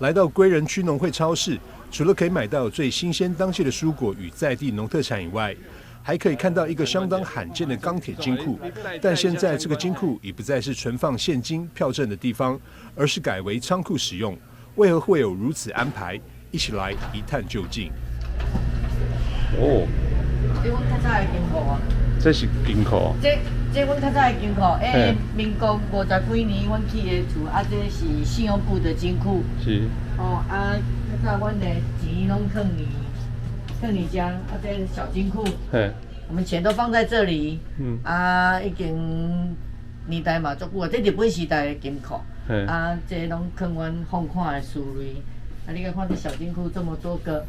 來到歸仁區農會超市，除了可以買到最新鮮當季的蔬果與在地農特產以外，還可以看到一個相當罕見的鋼鐵金庫。但現在這個金庫已不再是存放現金票證的地方，而是改為倉庫使用。為何會有如此安排？一起來一探究竟。哦，這阮較早的金庫啊。這是金庫。這阮較早的金庫，民國五十幾年阮起的厝，啊，這是信用部的金庫。哦，啊，較早阮的錢攏囥佇囥佇遮，啊，這小金庫。我們錢都放在這裡。啊，已經年代嘛足久啊，這日本時代的金庫。啊，這攏囥阮放款的書類。啊，你看這小金庫這麼多個。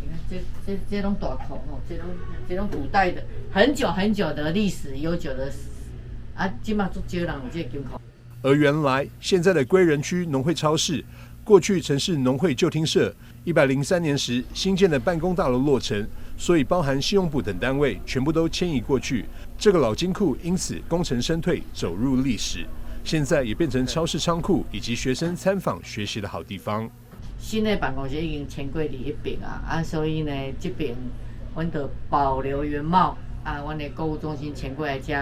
你看這這這攏大庫吼，這攏古代的，很久很久的歷史悠久的，啊，這馬足少人有這個金庫。而原來現在的歸仁區農會超市，過去曾是農會舊廳舍，103年時新建的辦公大樓落成，所以包含信用部等單位全部都遷移過去。這個老金庫因此功成身退，走入歷史。現在也變成超市倉庫以及學生參訪學習的好地方。新的辦公室已經遷過佇彼爿啊，啊，所以呢，這邊阮就保留原貌，啊，阮的購物中心遷過來遮，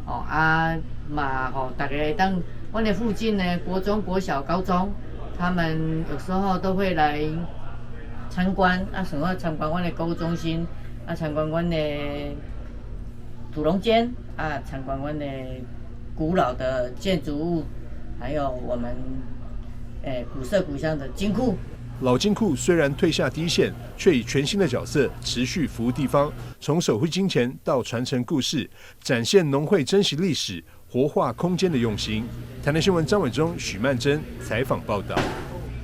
哦，啊嘛予大家會當，阮的附近呢，國中、國小、高中，他們有時候都會來參觀，啊，想要參觀阮的購物中心，啊，參觀阮的土龍間，啊，參觀阮的古老的建築物，還有我們古色古香的金庫。老金庫雖然退下第一線，卻以全新的角色持續服務地方，從守護金錢到傳承故事，展現農會珍惜歷史、活化空間的用心。台南新聞張偉忠、許曼珍採訪報道。